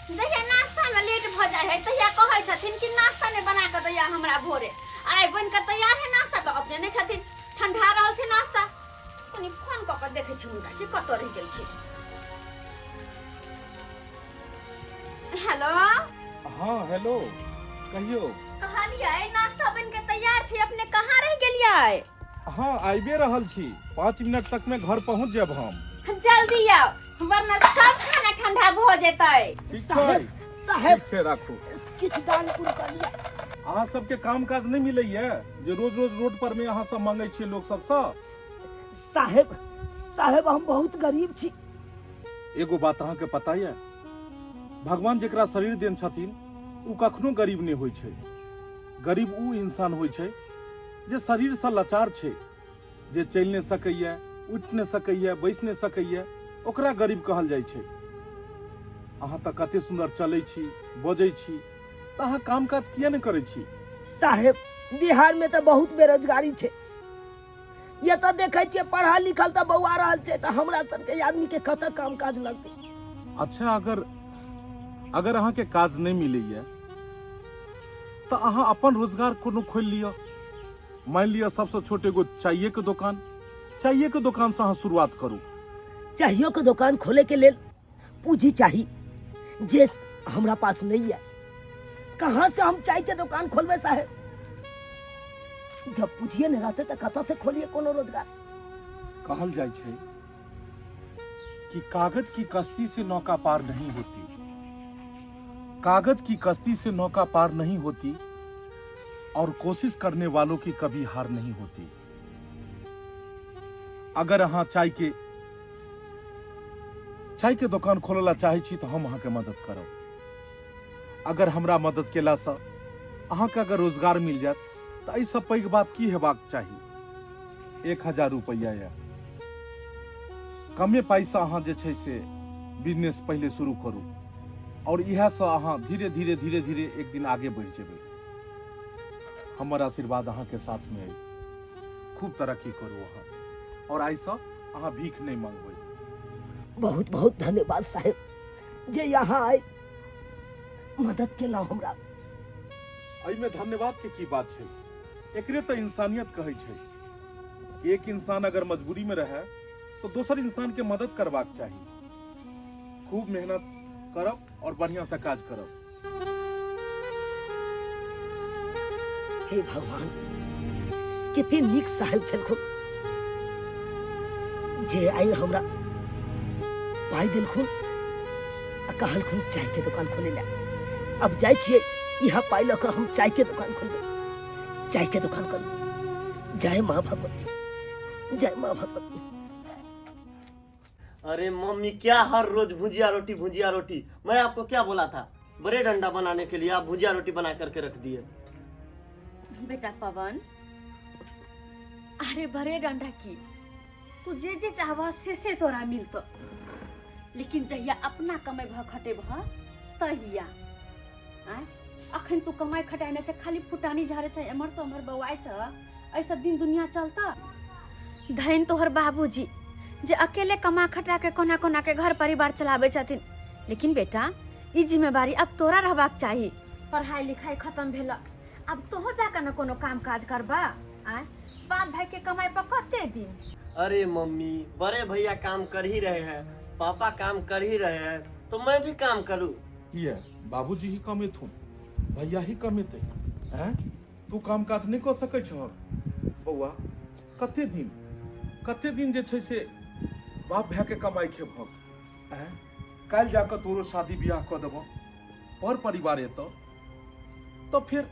जहिया नाश्ता में लेट भ जाय है तहिया कहै छथिन कि नाश्ता नहि बना कऽ दैया हमरा भोरे। आर I बनि कऽ तैयार है नाश्ता तऽ अपने नहि छथिन, ठंडा रहल छै नाश्ता। कनी फोन कऽ कऽ देखै छी हुनका कि कतऽ रहि गेलखिन। हेलो। हाँ हेलो, कहियो। कहलियै नाश्ता बनि कऽ तैयार छै, अपने कहाँ रहि गेलियै? हाँ आबि रहल छी, 5 मिनट तक में घर पहुंच जायब हम। जल्दी आउ वरना सब खाना ठंडा भ जेतै। ठीक छै साहेब, साहेब। ठीक छै, राखू। किछु दान पुण्य कऽ लिअ। अहाँ सबके काम काज नहि मिलैया जे रोज रोज रोड पर में अहाँ सब मांगै छियै लोक सबसँ? साहेब, साहेब हम बहुत गरीब छी। एगो बात अहाँके पता यऽ, भगवान जेकरा शरीर देन छथिन ओ कखनो गरीब नहि होइ छै। गरीब उ इंसान होइ छै जे शरीरसँ लाचार छै, जे चलि नहि सकैए, उठि नहि सकैए, बैसि नहि सकैए, ओकरा गरीब कहल जाइ छै। अहाँ तऽ कते सुन्दर चलै छी, बजै छी, तऽ अहाँ काम काज किया नहि करै छी? साहेब, बिहार में तऽ बहुत बेरोजगारी छै। ये तऽ देखै छियै पढ़ल लिखल तऽ बौआ रहल छै, तऽ हमरा सबके आदमी के कतऽ काम काज लगतै? अच्छा, अगर अगर अहाँके काज नहि मिलैए तऽ अहाँ अपन रोजगार कोनो खोलि लिअ। मान लिअ सबसँ छोट एगो चाइए के दोकान, चाइए के दोकान से अहाँ शुरुआत करू। चाहियो के दोकान खोले के लेल पूंजी चाही, जे हमरा पास नहीं है। कहाँ से हम चाय के दोकान खोलबे साहेब? जब पूंजिए नहीं रहते तो कतऽ से खोलिए कोनो रोजगार? कहल जाइ छै कि कागज की कश्ती से नौका पार नहीं होती, कागज की कश्ती से नौका पार नहीं होती और कोशिश करने वालों की कभी हार नहीं होती। अगर अहाँ चाय के दोकान खोलला चाहे छी तो हम अहाँके मदद करब। अगर हमरा मदद केला से अहाँके अगर रोजगार मिल जायत तो एहिसँ पैघ बात की हेबाक चाही। 1000 रुपैआ यऽ, कमे पाइसँ अहाँ जे छै से बिजनेस पहिले शुरू करू और इएहसँ अहाँ धीरे धीरे धीरे धीरे एक दिन आगे बढ़ि जेबै। हमर आशीर्वाद अहाँके साथमे अइ, खूब तरक्की करू अहाँ और आइसँ अहाँ भीख नहि मांगबै। बहुत बहुत धन्यवाद साहेब जे यहाँ आए मदद केलहुँ हमरा। एहिमे धन्यवाद के की बात छै, एकरे तऽ इंसानियत कहै छै। एक इंसान अगर मजबूरी में रहे तो दोसर इंसान के मदद करबाक चाही। खूब मेहनत करब और बढ़िया से काज करब। हे भगवान, कते नीक साहेब छलखुन जे आइ हमरा पाइ देलखुन आ कहलखुन चाय के दुकान खोले ला। अब जाइ छियै, इहा पाइ लऽ कऽ हम चाय के दुकान खोलबै, चाय के दुकान करबै। जय माँ भगवती, जय माँ भगवती। अरे मम्मी, क्या हर रोज भुजिया रोटी भुजिया रोटी? मैं आपको क्या बोला था ब्रेड अंडा बनाने के लिए, आप भुजिया रोटी बना करके रख दिए। बेटा पवन, अरे ब्रेड अंडा की तू जे जे चाहबह से से तोरा मिलतो, लेकिन जहिया अपना कमाई भऽ खटेबह तहिया। आँय, अखन तू कमाई खटाइ नहि छै, खाली फुटानी झाड़े छै, एम्हर से ओम्हर बौआइ छ, एहिसँ दिन दुनिया चलता? धन तोहर बाबूजी जे अकेले कमा खटा के कोना कोना के घर परिवार चलाबै छथिन, लेकिन बेटा ई जिम्मेवारी अब तोरा रहबाक चाही। पढ़ाई लिखाई खत्म भेल, अब तोहो जाकर न कोनो काम काज करबा। आँय, बाप भाई के कमाई पर कते दिन? अरे मम्मी, बड़े भैया काम कर ही रहे हैं, पापा काम कर ही रहे हैं, तो मैं भी काम करूँ। किया बाबूजी ही कमेथुन, भैया ही कमेतै, हैं तू काम काज नहि कऽ सकै छह बौआ? कते दिन कते दिन जे छै से बाप भायके कमाइ खेबहक? आँय, काल्हि जाकऽ तोरो शादी बियाह कऽ देबह, पर परिवार एतऽ तऽ फेर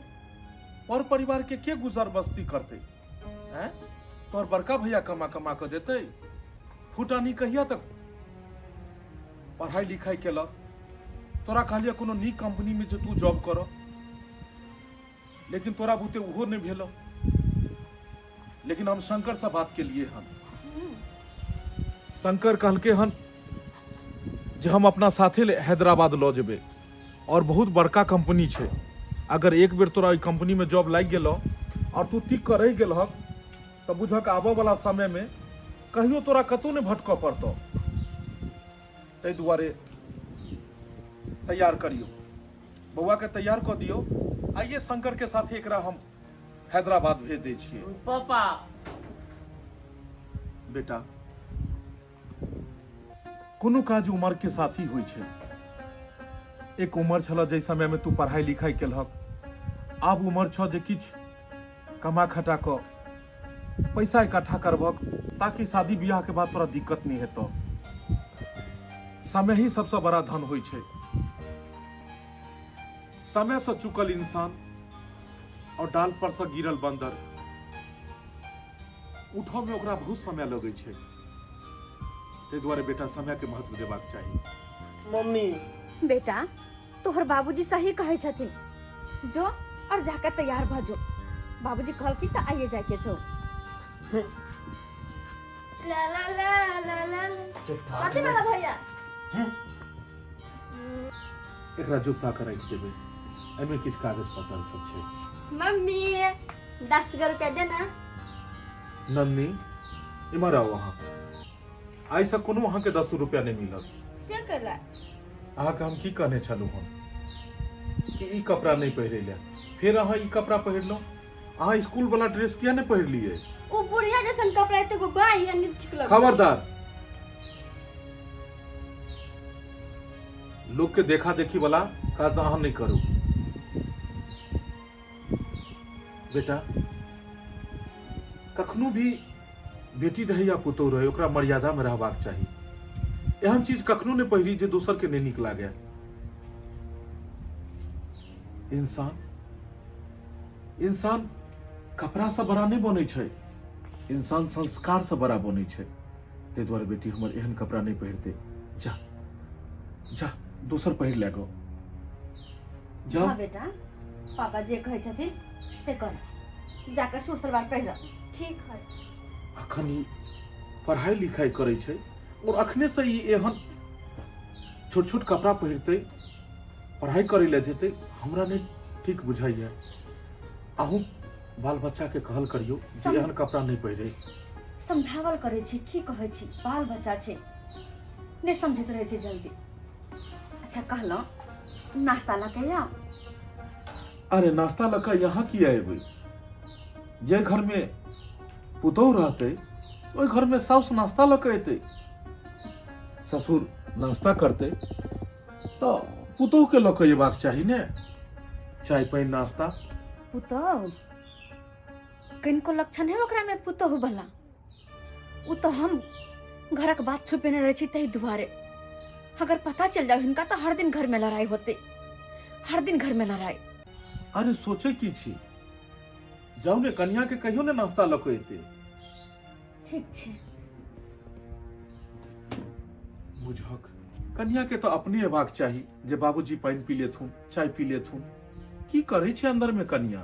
पर परिवारके के गुजर बस्ती करतै? आँय, तोहर बड़का भैया कमा कमा कऽ देतै? फुटानी कहिया तक पढ़ाइ लिखाइ केलक? तोरा कहलियै कोनो नीक कंपनीमे जे तू जॉब कर, लेकिन तोरा बुते ओहो नहि भेल। लेकिन हम शंकर से बात केलिए हन, शंकर कहलके हन जे हम अपना साथे हैदराबाद लऽ जेबै और बहुत बड़का कंपनी छै। अगर एक बेर तोरा ओहि कंपनी में जॉब लागि गेलौ और तू टिक कऽ रहि गेलहक तऽ बुझक आबऽ वाला समय में कहियो तोरा कतहु नहि भटकऽ पड़तौ। ताहि दुआरे तैयार करियौ, बौआ के तैयार कऽ दियौ। आइए शंकर के साथे एकरा हम हैदराबाद भेज दै छियै। पापा बेटा, कोनो काज उमर के साथ ही होइ छै। एक उमर छल जाहि समय में तू पढ़ाई लिखाई केलहक, आब उमर छ जे किछु कमा खटा कऽ पैसा इकट्ठा करबहक ताकि शादी बियाह के बाद तोरा दिक्कत नहीं हेतौ। समय ही सबसे बड़ा धन होइ छै। समय से चुकल इंसान और डाल पर से गिरल बंदर, उठऽ में ओकरा बहुत समय लगै छै। ताहि दुआरे बेटा समय के महत्व देबाक चाही। मम्मी। बेटा, तोहर बाबूजी सही कहै छथिन, जो और जाके तैयार भऽ जो। बाबूजी कहलखिन तऽ आइए जाके छौ। ला ला ला ला ला कथी वाला भैया? एकरा जुत्ता के राखि देबै, एहिमे किछु कागज पत्तर सब छै। मम्मी, 10 गो रुपया देना। नन्नी, इम्हर आउ अहाँ। आइसँ कोनो अहाँके 10 रुपया नहि मिलत। से केला? अहाँके हम की कहने छलहुँ हन कि ई कपड़ा नहि पहिरै लए, फेर अहाँ ई कपड़ा पहिरलहुँ। अहाँ स्कूल वाला ड्रेस किया नहि पहिरलियै? ओ बुढ़िया जैसन कपड़ा एते गो बाई है, नहीं ठीक लगै। खबरदार, लोक के देखा देखी वाला काज अहाँ नहि करू। बेटा, कखनो भी बेटी रहे या पुतोह रहे, ओकरा मर्यादा में रहबाक चाही। एहन चीज कखनो नहि पहिरी जे दोसर के नहि नीक लागे। इंसान कपड़ा से बड़ा नहि बनै छै, इंसान संस्कार से बड़ा बनै छै। ताहि दुआरे बेटी हमर एहन कपड़ा नहि पहिरते। जा जा, दोसर पहिर ले गो, जा। हाँ बेटा, पापा जे कहै छथिन से कर, जाके सूट सलवार पहिर। ठीक है। अखन ई पढ़ाई लिखाई करै छै और अखने से ई एहन छोट छोट कपड़ा पहिरतै, पढ़ाई करै लए जेतै, हमरा नहि ठीक बुझाइए। अहूँ बाल बच्चा के कहल करियौ जे एहन कपड़ा नहि पहिरे। समझावल करै छी, की कहै छी, बाल बच्चा छै, नहि समझैत रहै छै जल्दी। अच्छा कहलहुँ, नाश्ता लऽ के आउ। अरे नाश्ता लऽ कऽ यहाँ किया एबै? जे घर में पुतोहु रहतै ओहि घर में साउस नाश्ता लऽ कऽ एतै, ससुर नाश्ता करतै तऽ पुतोहु के लऽ कऽ एबाक चाही ने, चाय पानि नाश्ता। पुतोहु कनिको लक्षण है ओकरा में पुतोहु वाला? ओ तऽ हम घरक बात छुपेने रहै छी ताहि दुआरे। अगर पता चल जाओ हिनका तऽ हर दिन घर में लड़ाई होते, हर दिन घर में लड़ाई। अरे सोचे की छी, जाउ ने कनिया के कहियो ने नाश्ता लऽ कऽ एतै। ठीक छै। बुझक कनिया के तऽ अपने एबाक चाही जे बाबूजी पानि पी लेथुन, चाय पी लेथुन। की करै छै अंदर में कनिया?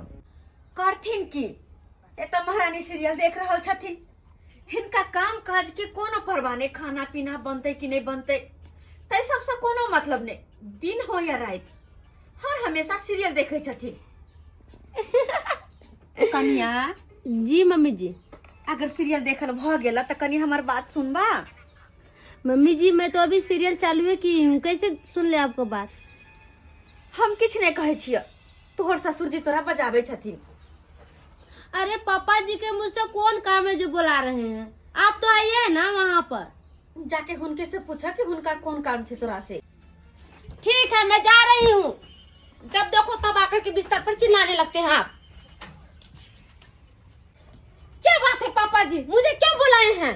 करथिन की, एतऽ महारानी सीरियल देख रहल छथिन। हिनका काम काज के कोनो परवाह नहि, खाना पीना बनतै कि नहि बनतै ताहि सबसँ कोनो मतलब नहि। दिन हो या राति, हर हमेशा सीरियल देखै छथिन। कनिया। जी मम्मी जी। अगर सीरियल देखल भऽ गेल तऽ कनि हमर बात सुनबा? मम्मी जी, मैं तो अभी सीरियल चालू है की हूँ, कैसे सुन ले आपको बात? हम किछु नहि कहै छियै, तोहर ससुर जी तोरा बजाबै छथिन। अरे पापा जी के मुझसे कौन काम है जो बुला रहे हैं? आप तो आइए है ना वहाँ पर। जाके हुनके से पूछा कि हुनका कौन काम छै तोरा से। ठीक है, मैं जा रही हूँ। जब देखो तब आकर के बिस्तर पर चिल्लाने लगते हैं आप। क्या बात है पापा जी, मुझे क्यों बुलाए हैं?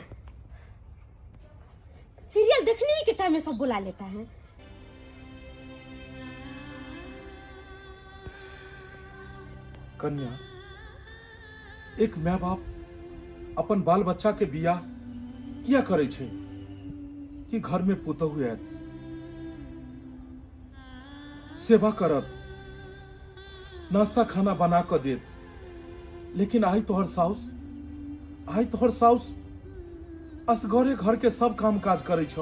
सीरियल देखने ही के टाइम में सब बुला लेता है। कन्या, एक माय बाप अपन बाल बच्चा के बियाह किया करै छै? कि घर में पुतहु आयत, सेवा करत, नाश्ता खाना बना कऽ देत। लेकिन आइ तोहर साउस असगरे घर के सब काम काज करै छ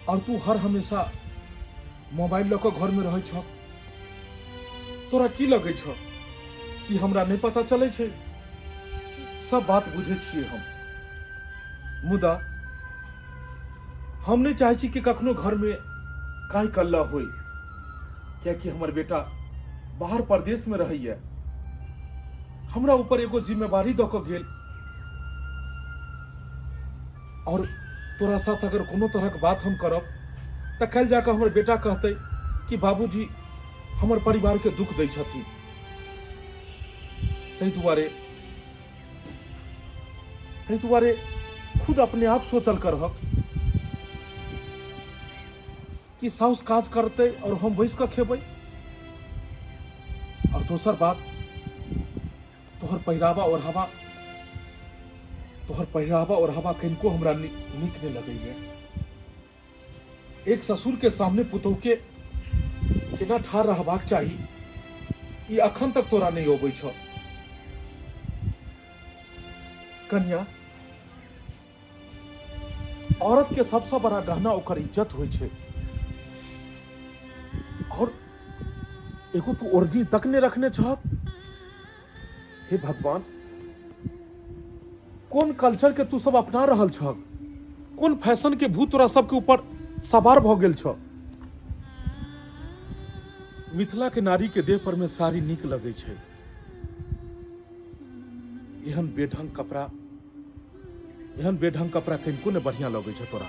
और तू हर हमेशा मोबाइल लऽ कऽ घर में रहै छ। तोरा की लगै छ कि हमरा नहि पता चलै छै? सब बात बुझै छियै हम, मुदा हम नहि चाहै छी कि कखनो घर में काहि कल्ला होय, कियाकि हमर बेटा बाहर परदेश में रहैया, हमरा ऊपर एगो जिम्मेवारी दऽ कऽ गेल। और तोरा साथ अगर कोनो तरहक बात हम करब तऽ काल्हि जाकऽ हमर बेटा कहतै कि बाबूजी हमर परिवार के दुख दै छथिन। ताहि दुआरे ताहि दुआरे खुद अपने आप सोचल करहक कि साउस काज करतै और हम बैस कऽ खेबै। और दोसर बात, तोहर पहिरावा ओढ़ावा, तोहर पहिरावा ओढ़ावा कनिको हमरा नीक नहि लगैया। एक ससुर के सामने पुतहु के केना ठाढ़ रहबाक चाही, ई अखन तक तोरा नहि अबै छौ। कन्या, औरत के सबसँ बड़ा गहना ओकर इज्जत होइ छै, और एगो तू ओढ़नी तक नहि रखने छह। हे भगवान, कोन कल्चर के तू सब अपना रहल छह, कोन फैशन के भूत तोरा सबके ऊपर सवार भऽ गेल छह। मिथिला के नारी के देह पर में साड़ी नीक लगै छै, एहन बेढंग कपड़ा, एहन बेढंग कपड़ा कनिको ने बढ़िया लगै छै तोरा।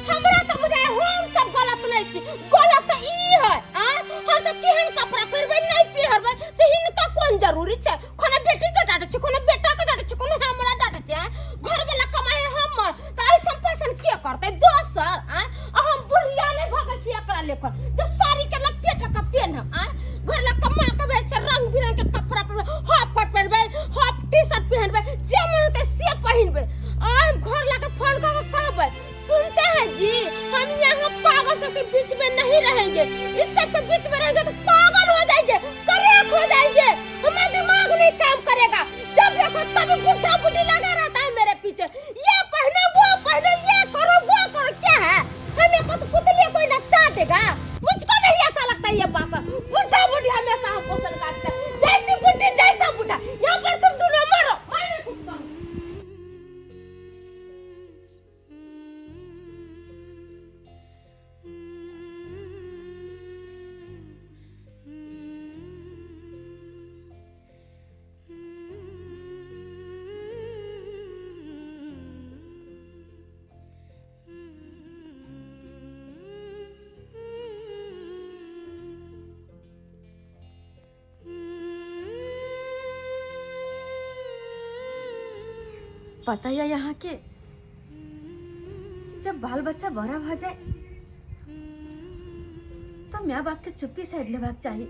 हमरा तऽ बुझाय हम सब गलत नहीं छी, गलत तऽ ई है। आ हम सब केहन कपड़ा पहिरबै नहीं पहिरबै से हिनका कोन जरूरी छै? कोनो बेटी के डांटे छै, कोनो बेटा के डांटे छै, कोनो हमरा डांटे छै। आँ? घर वाला कमाए हमर तऽ ऐसन फैशन के करतै दोसर? आ आ हम बुढ़िया नहीं भऽ गेल छी एकरा लेखन जे साड़ी के लपेट के पेन्हब। आ घर ला कमा के भेज छै रंग बिरंग के कपड़ा पहिरबै, हाफ कोट पहिरबै, हाफ टी शर्ट पहिरबै, जे मन होतै से पहिरबै। आ हम घर ला के फोन कर के कहबै, सुनते हैं जी, हम यहाँ पागल सबके बीच में नहीं रहेंगे, इस सब के बीच में रहेंगे तो पागल हो जाएंगे, करेक हो जाएंगे, हमारा दिमाग नहीं काम करेगा। जब देखो तब बुढ़ा बुढ़ी लगा रहता है मेरे पीछे, ये पहने वो पहने, ये करो वो करो। क्या है, हमें को तो पुतली कोई नचा देगा? मुझको नहीं अच्छा लगता ये बात। बुढ़ा बुढ़ी हमेशा हमको सलगाते हैं, जैसी बुढ़ी जैसा बुढ़ा। यहाँ पर तुम दोनों मरो, मैं नहीं कुछ कहूँ। पता है यहाँ के जब बाल बच्चा बड़ा भ जाए तो माँ बाप के चुप्पी साध लेबाक चाही,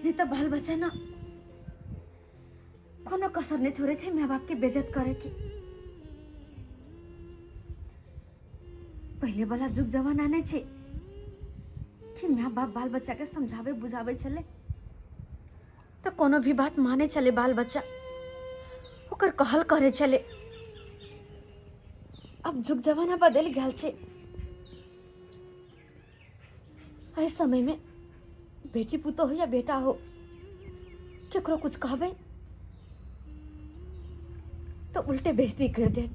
नहीं तो बाल बच्चा ना कोनो कसर नहीं छोड़े छै माँ बाप के बेइज्जत करे के। पहले वाला जुग जमाना नहीं छै कि माँ बाप बाल बच्चा के समझावे बुझावे छले तो कोनो भी बात माने छले, बाल बच्चा ओकर कहल करे छले। अब जुग जमाना बदल गेल छै। एहि समय में बेटी पुतोह हो या बेटा हो, केकरो कुछ कहबै तो उल्टे बेइज्जती कर देत।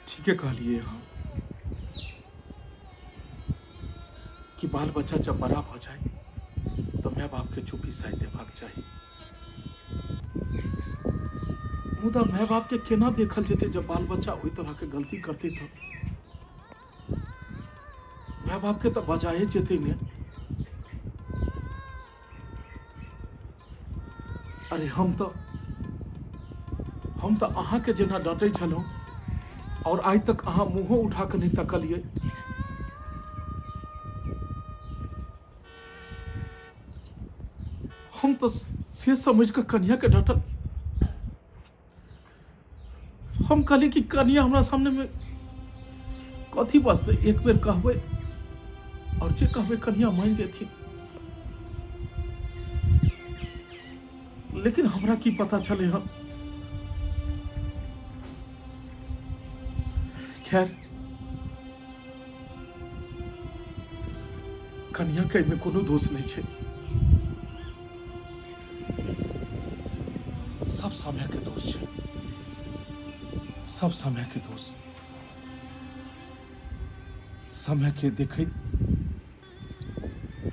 ठीके कहलिए हम कि बाल बच्चा जब बड़ा भ जाए तो माय बाप के चुप्पी साधि देबाक चाही। मुदा माय बाप के केना देखल जेतै जब बाल बच्चा ओहि तरह के गलती करतै तो माय बाप के तो बजाए जेतै ने। अरे हम तो अहाँ के जेना डांटै छलहुँ और आइ तक अहाँ मुँहो उठा के नहीं तकलिए। हम तो से समझ के कन्या के डांटल। हम कहली कि कन्या हमरा सामने में कथी बजतै, एक बेर कहबै और जे कहबै कन्या मान जेथिन। लेकिन हमरा की पता छलै हन। खैर कनियाके एहिमे कोनो दोष नहि छै, सब समयके दोष छै, सब समयके दोष। समयके देखैत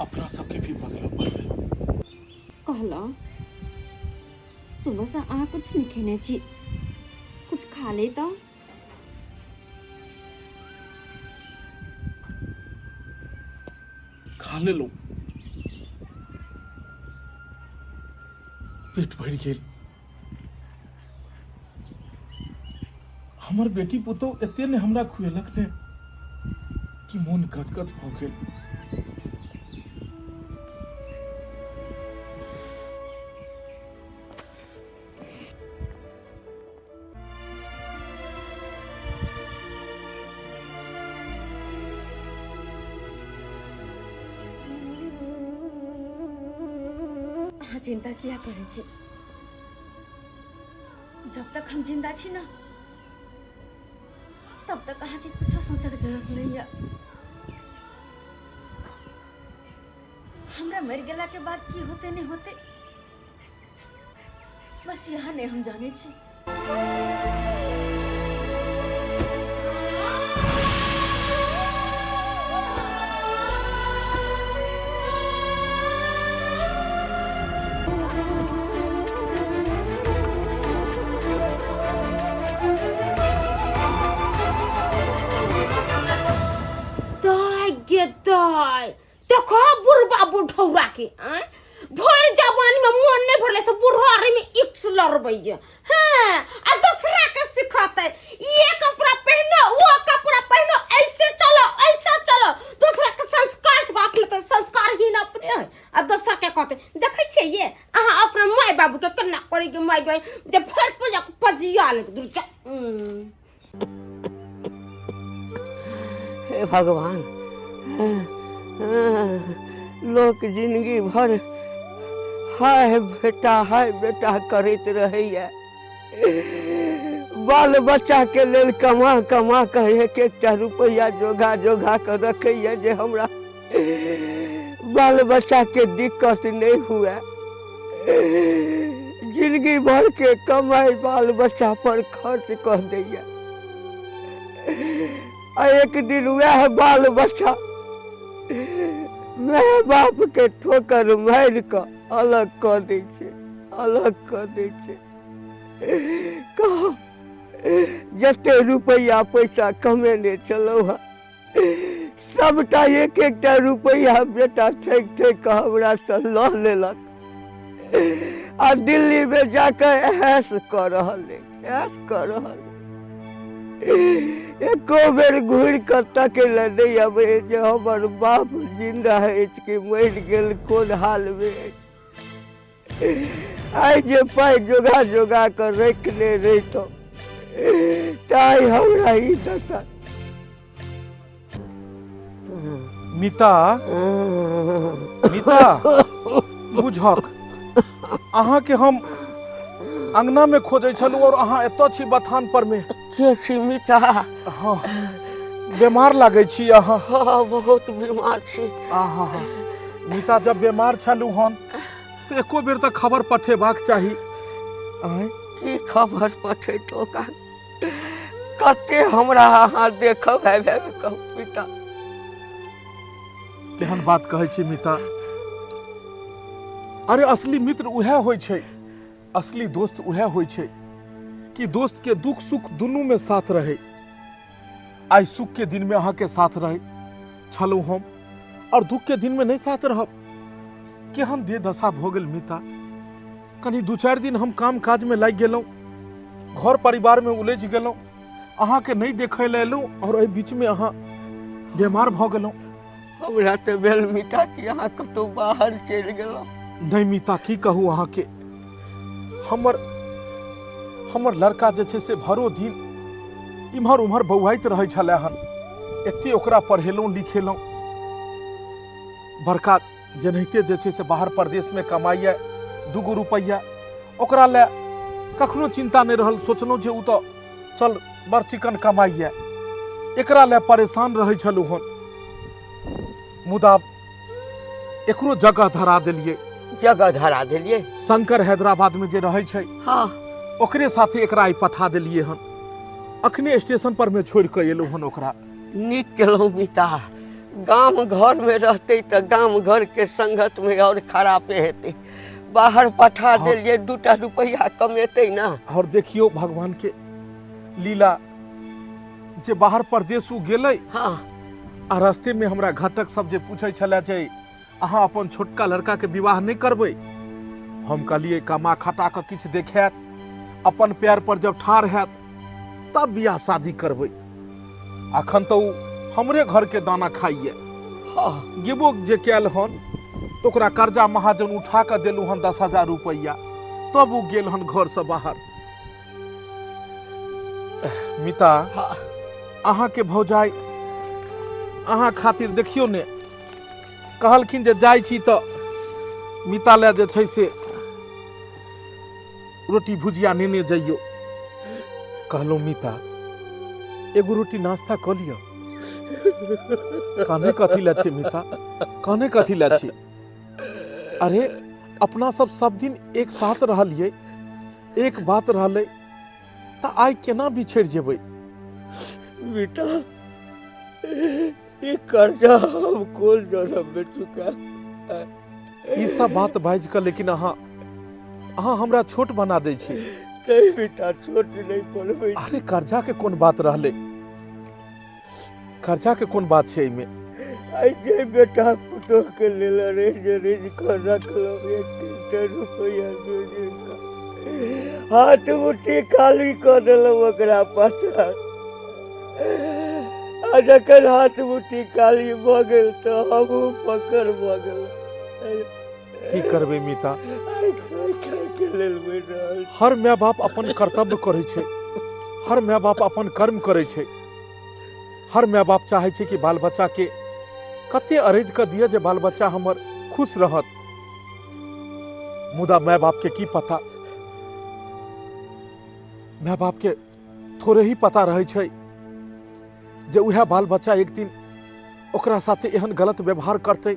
अपना सबके भी बदलऽ पड़तै। कहलहुँ सुबहसँ अहाँ कुछ नहि खेने छी, कुछ खा ले तऽ। खा लेलहुँ, पेट भरि गेल। हमर बेटी पुतोह एते ने हमरा खुएलक ने कि मोन गदगद भऽ गेल। अहाँ चिंता किया करै छी? जब तक हम जिंदा छी ना, तब तक अहाँके कुछो सोचैके जरूरत नहीं है। हमरा मरि गेला के बाद की होते नहीं होते, बस यहाँ नहीं हम जाने छी। दाय गे दाय, देखो बुढ़बा बुढ़ौरा के आँय, भरि जवानी में मोन नहीं भरले से बुढ़ारी में इक्स लड़बैया। हाँ, आ दूसरा के सिखते, ये कपड़ा पहनो, वो कपड़ा पहनो, ऐसे चलो, ऐसा चलो। दूसरा के संस्कार से अपने तो संस्कार ही ना अपने है, आ दूसरा के कहते। देखै छियै ये अहाँ अपना माय बाबू के केना करै के माय बाबू जे फर्श पर जाके पजिया ले दूर जा। हे भगवान, लोक जिंदगी भर हाय बेटा हाय बेटा करैत रहैया, बाल बच्चा के लेल कमा कमा कऽ एक एकटा रुपैआ जोगा जोगा कऽ रखैया जे हमरा बाल बच्चा के दिक्कत नहीं हुए। जिंदगी भर के कमाई बाल बच्चा पर खर्च कर दैया, आ एक दिन वह बाल बच्चा माय बाप के ठोकर मारि कऽ अलग कऽ दै छै, अलग कऽ दै छै। कह जते रुपैआ पैसा कमेने छलहुँ हँ, सबटा एक एकटा रुपैआ बेटा ठकि ठकि कऽ हमरासँ लऽ लेलक आ दिल्लीमे जाकऽ ऐश कऽ रहल अछि, ऐश कऽ रहल अछि। एको बेर घुरि कऽ तकै लए नहि अबै जे हमर बाप जिंदा अछि कि मरि गेल, कोन हालमे अछि। आइ जे पाइ जोगा जोगा कऽ रखने रहितहुँ तऽ आइ हमरा ई दशा। मिता, मिता, बुझक अहाँके हम अंगना में खोजै छलहुँ और अहाँ एतऽ छी बथान पर में। के छी मिता? हाँ, बीमार लागै छी अहाँ। हाँ, बहुत बीमार छी। आहा हा, मिता, जब बीमार छलहुँ हन तऽ एको बेर तऽ खबर पठेबाक चाही। आँय, की खबर पठेतो का? कते हमरा अहाँ देखब आबि आबि कहू पिता। केहन बात कहै छी मिता? अरे असली मित्र उएह होइ छै, असली दोस्त उएह होइ छै कि दोस्त के दुख सुख दुनू में साथ रहे। आइ सुख के दिन में अहाँ के साथ रहे छलहुँ हम, और दुख के दिन में नहीं साथ रहब। केहन देह दशा भऽ गेल मिता। कनी 2-4 दिन हम काम काज में लागि गेलहुँ, घर परिवार में उलझि गेलहुँ, अहाँके नहीं देखै लए एलहुँ और एहि बीच में अहाँ बीमार भऽ गेलहुँ। हमरा तऽ भेल मिता कि अहाँ कतहु बाहर चलि गेलहुँ। नहीं मिता, की कहू अहाँके, हमर हमर लड़का जे छै से भरो दिन इम्हर उम्हर बौआइत रहै छलै हन। एते ओकरा पढ़ेलहुँ लिखेलहुँ, बड़का जेनाहिते जे छै से बाहर परदेशमे कमाइए 2 गो रुपैआ, ओकरा लए कखनो चिन्ता नहि रहल। सोचलहुँ जे ओ तऽ चल बड़ चिकन कमाइए, एकरा लए परेशान रहै छलहुँ हन। मुदा एकरो जगह धरा देलियै। जगह धरा देलियै? शंकर हैदराबाद में जे रहै छै। हाँ। ओकरे साथे एकरा आइ पठा देलियै हन। अखने स्टेशन पर में छोड़ि कऽ एलहुँ हन ओकरा। नीक केलहुँ मिता, गाम घर में रहते तऽ गाम घर के संगत में और खरापे हेतै। बाहर पठा देलियै, 2टा रुपैआ कमेतै ना। और देखियौ भगवान के लीला जे बाहर परदेश उ गेलै। हाँ। आ रास्ते में हमरा घटक सब जे पूछै छलै जे अहाँ अपन छोटका लड़का के विवाह नहि करबै, हम कहलियै कमा खटा कऽ किछु देखायत, अपन पैर पर जब ठाढ़ हैत तब बियाह शादी करबै। अखन तऽ ओ हमरे घर के दाना खाइए। हाँ। गेबो जे कयल हन तऽ ओकरा कर्जा महाजन उठा कऽ देलहुँ हन 10,000 रुपैआ, तब ओ गेल हन घरसँ बाहर। मिता, हाँ। अहाँके भौजाइ अहाँ खातिर देखियौ ने कहलखिन जे जाइ छी तऽ मिता लए जे छै से रोटी भुजिया नेने जइयौ। कहलहुँ मिता एगो रोटी नाश्ता कऽ लिअ। काने कथी लए छै मिता, काने कथी लए छी? अरे अपना सब सब दिन एक साथ रहलियै, एक बात रहलै, तऽ आइ केना बिछड़ि जेबै? मिता, ई कर्जा हम कोन जन्म में चुका? ई सब बात बाजि कऽ लेकिन अहाँ अहाँ हमरा छोट बना दै छी। नहीं बेटा, छोट नहीं बनबै। अरे कर्जा के कोन बात रहलै, कर्जा के कोन बात छै एहिमे? आइ जे बेटा पुतोह के लेल अरेज अरेज कऽ रखलहुँ, एक एकटा रुपैआ जोड़ि कऽ हाथ मुट्ठी खाली कऽ देलहुँ ओकरा पाछाँ। आ जखन हाथ मुट्ठी खाली भऽ गेल तऽ हमहूँ पकड़ भऽ गेल। की करबै मिता, आइ खाय खाय के लेल मरि रहल छी। हर माय बाप अपन कर्तव्य करै छै, हर माय बाप अपन कर्म करै छै, हर माय बाप चाहै छै कि बाल बच्चा के कते अरेज कऽ दिअ जे बाल बच्चा हमर खुश रहत। मुदा माय बाप के की पता, माय बाप के थोड़े ही पता रहै छै जे उएह बाल बच्चा एक दिन ओकरा साथे एहन गलत व्यवहार करतै।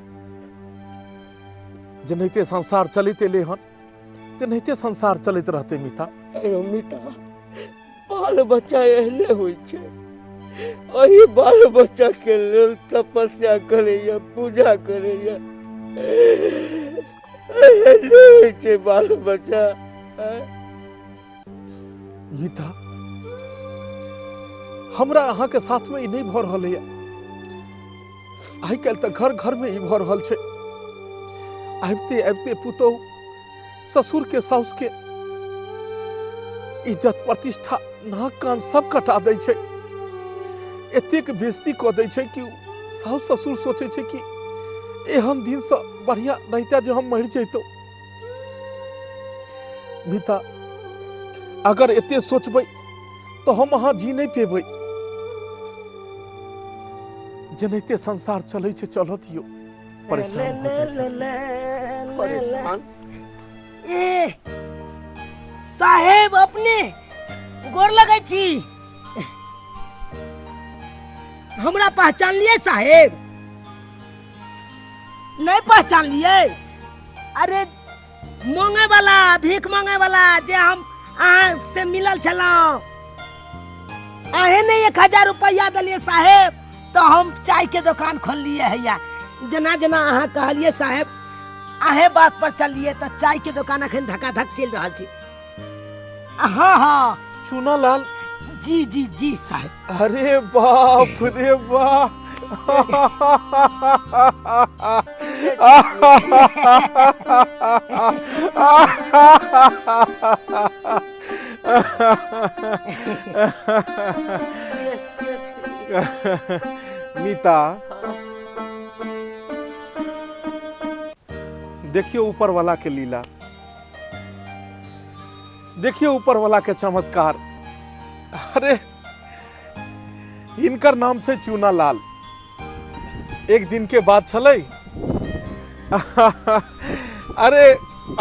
जेनाहिते संसार चलैत एलै हन तेनाहिते संसार चलैत रहतै मिता। अयो मिता, बाल बच्चा एहने होइ छै। एहि बाल बच्चा के लेल तपस्या करैया, पूजा करैया, एहने होइ छै बाल बच्चा। मिता, हमरा अहाँके साथमे ई नहि भऽ रहल यऽ। आइ काल्हि तऽ घर घरमे ई भऽ रहल छै। आबिते आबिते पुतोहु ससुर के साउस के इज्जत प्रतिष्ठा नाक कान सब कटा दै छै, एतेक बेइज्जती कऽ दै छै कि साउस ससुर सोचै छै कि एहन दिनसँ बढ़िया रहिता जे हम मरि जैतहुँ। मिता, अगर एते सोचबै तऽ हम अहाँ जी नहि पेबै। जेनाहिते संसार चलै छै चलऽ दियौ। परेशान भऽ जाइ छथिन। परेशान? ए साहेब, अपने गोर लगै छी। हमरा पहचान लिए साहेब? नहीं पहचान लिए? अरे मांगे वाला, भीख मांगे वाला जे हम अहाँ से मिलल छलहुँ, अहें ने 1000 रुपया दिलियै साहेब, तो हम चाय के दुकान खोललिए हैया। जेना जेना अहाँ कहलिए साहेब, अहें बात पर चललिए तो चाय के दुकान अखन धकाधक चलि रहल छै। हाँ हाँ। चूना लाल जी जी जी साहेब। अरे बाप रे बाप, मीता देखियो ऊपर वाला के लीला, देखियो ऊपर वाला के चमत्कार। अरे हिनकर नाम छै चूना लाल। एक दिन के बात छलै, अरे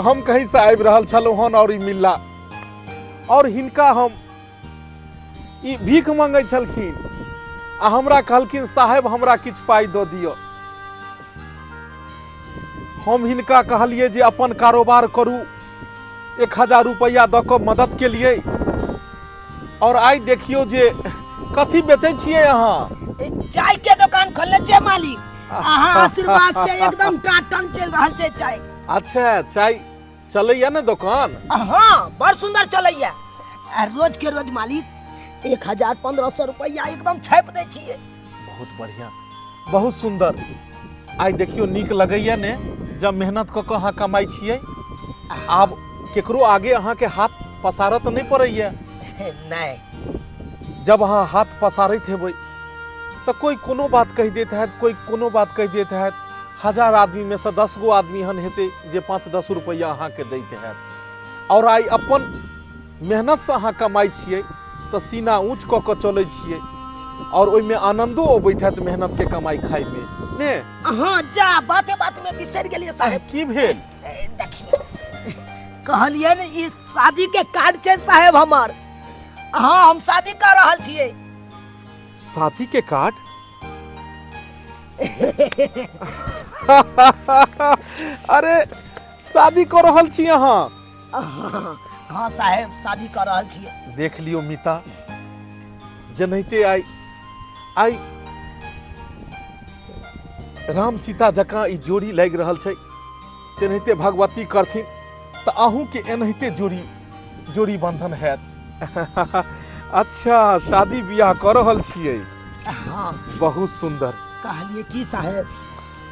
हम कहीं से आबि रहल छलहुँ हन और ई मिलला और हिनका हम ई भीख मांगै छलखिन आ हमरा कहलखिन साहेब हमरा किछु पाइ दऽ दिअ। हम हिनका कहलियै जे अपन कारोबार करू, 1000 रुपैआ दऽ कऽ मदद केलियै, और आइ देखियौ जे कथी बेचै छियै अहाँ। चाय के दुकान खोलने छियै मालिक, अहाँ आशीर्वाद से एकदम टाटन चलि रहल छै चाय। अच्छा, चाय चलैया ने दुकान? हाँ, बड़ सुंदर चलैया। आ रोज के रोज मालिक 1000 1500 रुपैआ एकदम छापि दै छियै। बहुत बढ़िया, बहुत सुंदर। आइ देखियौ नीक लगैया ने जब मेहनत कऽ कऽ अहाँ कमाइ छियै। आब केकरो आगे अहाँके हाथ पसारऽ तऽ नहि पड़ैया। नहि। जब अहाँ हाथ पसारैत हेबै तऽ कोइ कोनो बात कहि दैत हैत, कोइ कोनो बात कहि दैत हैत। 1000 आदमीमे सँ 10 गो आदमी एहन हेतै जे 5-10 रुपैआ अहाँके दैत हैत। आओर आइ अपन मेहनतसँ अहाँ कमाइ छियै तऽ सीना ऊँच कऽ कऽ चलै छियै, आओर ओहिमे आनन्दो अबैत हैत मेहनतके कमाइ खाइमे ने। अहाँ जा बाते बातमे बिसरि गेलियै साहेब। की भेल? देखियौ, कहलियै ने ई शादी के कार्ड छै साहेब हमर। हाँ, हम शादी कर रहल छियै। शादी के कार्ड? अरे शादी कऽ रहल छी अहाँ? हाँ साहेब, शादी कऽ रहल छियै। देख लियौ मिता, जेनाहिते आइ आइ राम सीता जकाँ ई जोड़ी लागि रहल छै, तेनाहिते भगवती करथिन तऽ अहूँके एनाहिते जोड़ी जोड़ी बंधन हैत। अच्छा, शादी बियाह कऽ रहल छियै? हाँ। बहुत सुंदर। कहलियै की साहेब,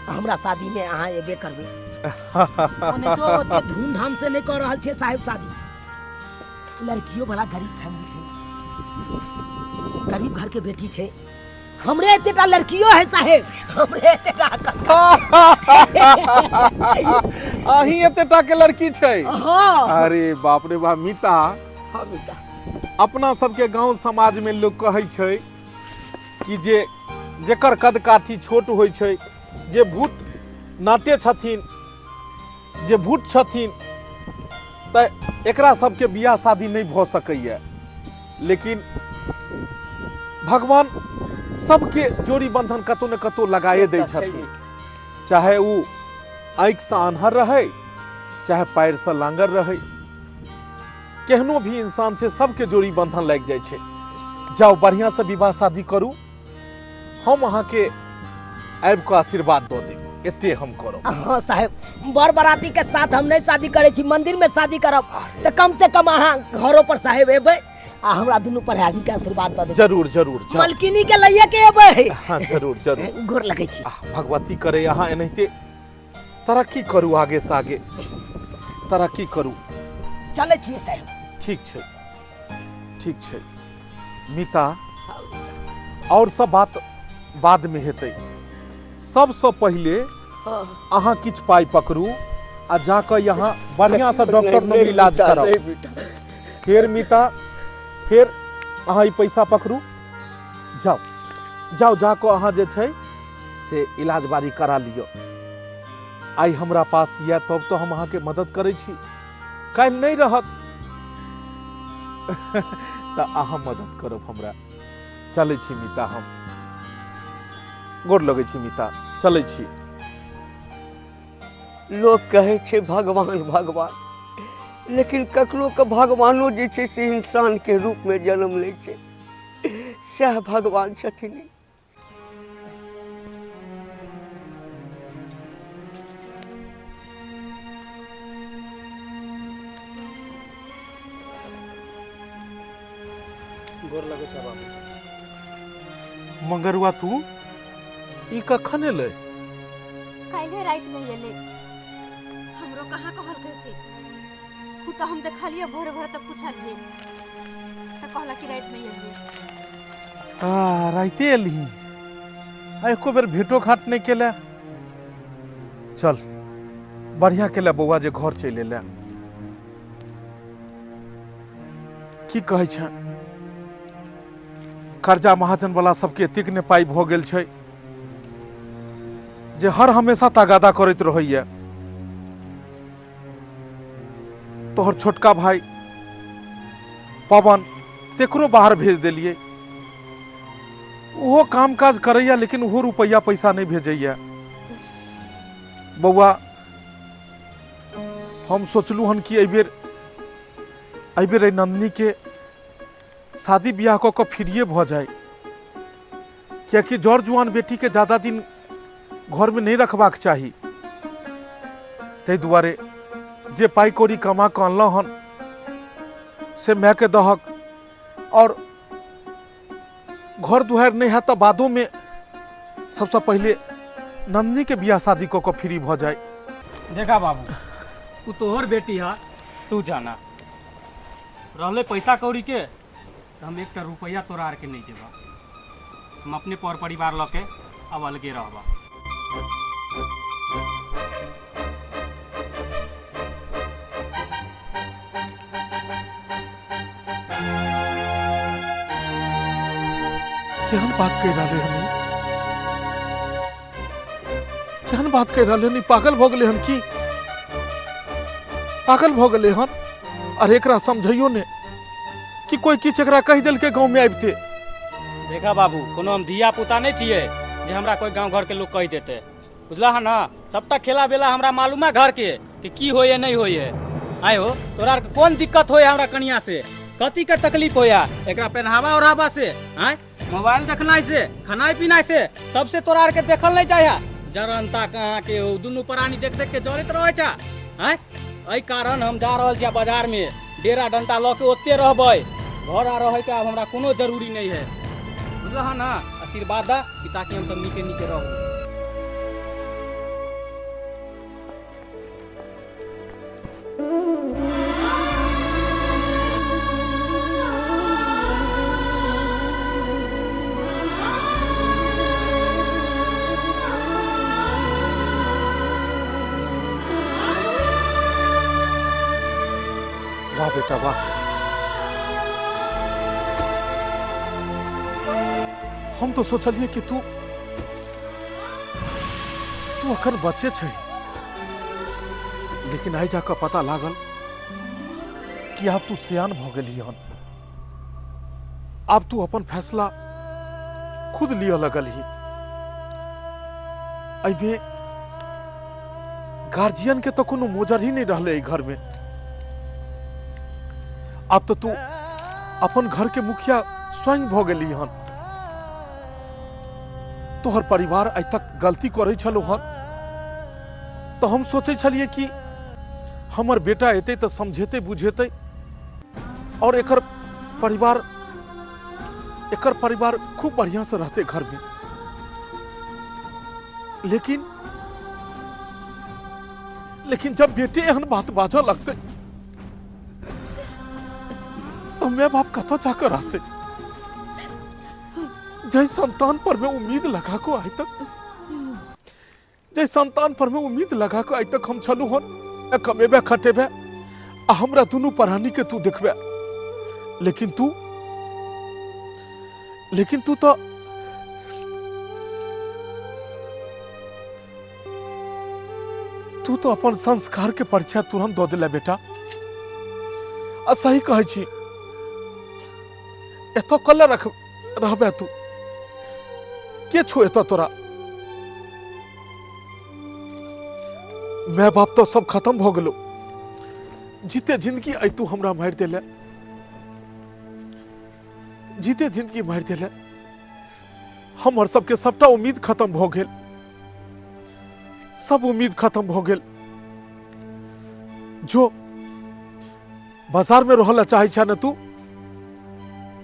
हमरा शादी में अहाँ एबे करबै। ओने तो ओते धूमधाम से नहीं कर रहल छियै साहेब शादी। लड़कियों वाला गरीब फैमिली से, गरीब घर के बेटी छै। हमरे एतेटा लड़कियों है साहेब, हमरे एतेटा। अहीं एतेटा के लड़की छै? हाँ। अरे बाप रे बाप मिता। हाँ मिता। अपना सबके गांव समाज में लोग कहै छै कि जे जेकर कद काठी छोट होइ छै, जे भूत नाटे छथिन, जे भूत छथिन, तऽ एकरा सबके बियाह शादी नहि भऽ सकैए। लेकिन भगवान सबके जोड़ी बंधन कतौ ने कतौ लगाए दै छथिन, चाहे उ आँखिसँ आन्हर रहै, चाहे पैरसँ लांगर रहै, केहनो भी इंसान छै, सबके जोड़ी बंधन लागि जाइ छै। जाउ, बढ़िआँ से विवाह शादी करू, हम अहाँके आबि कऽ आशीर्वाद दऽ देब, एते हम करब। हाँ साहेब, बर बराती के साथ हम नहीं शादी करे छी, मंदिर में शादी करब, तो कम से कम अहाँ घरों पर साहेब एबै आ हमरा दुनू पर आदमी के आशीर्वाद दऽ देबै। जरूर जरूर, जाउ। मलकिनी के लइए के एबै। हाँ जरूर जरूर। गोर लगै छी। आह, भगवती करे अहाँ एनाहिते तरक्की करू, आगे से आगे तरक्की करू। चलै छियै साहेब। ठीक छै, ठीक छै मिता, और सब बात बाद में हेतै। सबसँ पहिले अहाँ किछु पाइ पकड़ू आ जाकऽ यहाँ बढ़िआँ से डॉक्टर लग इलाज कराउ। फेर मिता, फेर अहाँ ई पैसा पकड़ू, जाउ जाउ, जाकऽ अहाँ जे छै से इलाज बारी करा लिअ। आइ हमरा पास यऽ तब तऽ हम अहाँके मदद करै छी, काल्हि नहि रहत तऽ अहाँ मदद करब हमरा। चलै छी मिता, हम गोर लगै छी मिता, चलै छी। लोक कहै छै भगवान भगवान, लेकिन ककरो के भगवानो जे छै से इंसान के रूप में जन्म लै छै, सएह भगवान छथिन। गोर लगै छै बाबू। मंगरुआ, तू ई कखन एलै? काल्हे राति में एलै। हमरो कहाँ कहलकै से, उ तऽ हम देखलियै भोरे भोरे तऽ पुछलियै तऽ कहलक कि राति में एलियै। आ राइते एलही आ एको बेर भेटो घाट नहि केले। चल बढ़िया केले बौआ जे घर चलि एले। की कहै छै, कर्जा महाजन वाला सबके एतेक ने पाइ भऽ गेल छै जे हर हमेशा तगादा करैत रहैया। तोहर छोटका भाई पवन, तेकरो बाहर भेज देलियै, ओहो काम काज करैया लेकिन ओहो रुपैआ पैसा नहि भेजैया। बौआ हम सोचलहुँ हन कि एहिबेर एहिबेर एहि नंदनीके शादी बियाह कऽ कऽ फ्रीए भऽ जाय, कियाकि जर जुआन बेटीके ज्यादा दिन घरमे नहि रखबाक चाही। ताहि दुआरे जे पाइ कौड़ी कमा कऽ अनलहुँ हन से मायके दहक, आओर घर दुआरि नहि हैत तऽ बादोमे सबसँ पहिले नंदनीके बियाह शादी कऽ कऽ फ्री भऽ जाय। देखा बाबू, उ तोहर बेटी है, तू जाना। रहले पैसा कौड़ी के तो हम एकटा रुपया तोरा आर के नहीं देबा। हम अपने पर परिवार लऽ के अब अलगे रहबा। केहन बात कहि रहले हन ई? केहन बात कहि रहले हन ई? पागल भऽ गेलै हन की? पागल भऽ गेलै हन? अरे एकरा समझैयो ने कि कोई किछु एकरा कहि देलकै गाँव में आबिते। देखा बाबू, कोनो हम धिया पुता नहीं छियै जे हमरा कोई गाँव घर के लोग कहि देते, बुझला है ना? सबटा खेला बेला हमरा मालूम है घर के कि की होइए नहीं होइए। आय हो, तोरा आर के कोन दिक्कत होइए हमरा कनिया से? कथी के तकलीफ होइए एकरा पहनावा ओढ़ावा से, आय मोबाइल देखनाइ से, खानाइ पीनाइ से, सबसे तोरा आर के देखल नहीं जाय है। जरनता कहाँ के हो, दुनू प्राणी देख देख के जरैत रहै छै। आय एहि कारण हम जा रहल छियै बाजार में, डेरा डंटा लऽ के ओते रहबै, घर आ रहै के आब हमरा कोनो जरूरी नहीं है, बुझलह है ना? आशीर्वाद दा कि ताकि हम सब नीके नीके रहू। वाह बेटा वाह, हम तो सोचलिए कि तू तू अखन बच्चे छै, लेकिन आइ जाकऽ पता लागल कि आब तू सियान भऽ गेली हन, आब तू अपन फैसला खुद लिअ लगलही। एहिमे गार्जियन के तो कोनो मोजर ही नहीं रहले एहि घर में। आब तो तू अपन घर के मुखिया स्वयं भऽ गेली हन। तोहर परिवार आइ तक गलती करै छलो हन तो हम सोचै छलियै कि हमर बेटा एतै तऽ समझेतै बुझेतै और एकर परिवार खूब बढ़िया से रहते घर में। लेकिन लेकिन जब बेटे एहन बात बाजऽ लगते तो मैं बाप कतऽ जाकर रहते? जय संतान पर मैं उम्मीद लगा को आइ तक, जय संतान पर मैं उम्मीद लगा को आइ तक हम छलू हन, कमेबे खटेबे आ हमरा दुनू परानी के तू देखबे, लेकिन तू, लेकिन तू तो तू तो अपन संस्कार के परिचय तुरंत दऽ देले बेटा। आ सही कहै छी, एतऽ कल्ले रख रहबे तू? के छो एतऽ तोरा? माय बाप तो सब खत्म भऽ गेलो, जीते जिंदगी आइ तू हमरा मारि देले, जीते जिंदगी मारि देले, हमर सबके सबटा उम्मीद खत्म भऽ गेल, सब उम्मीद खत्म भऽ गेल। जो बाजार में रहल चाहे छे ने तू,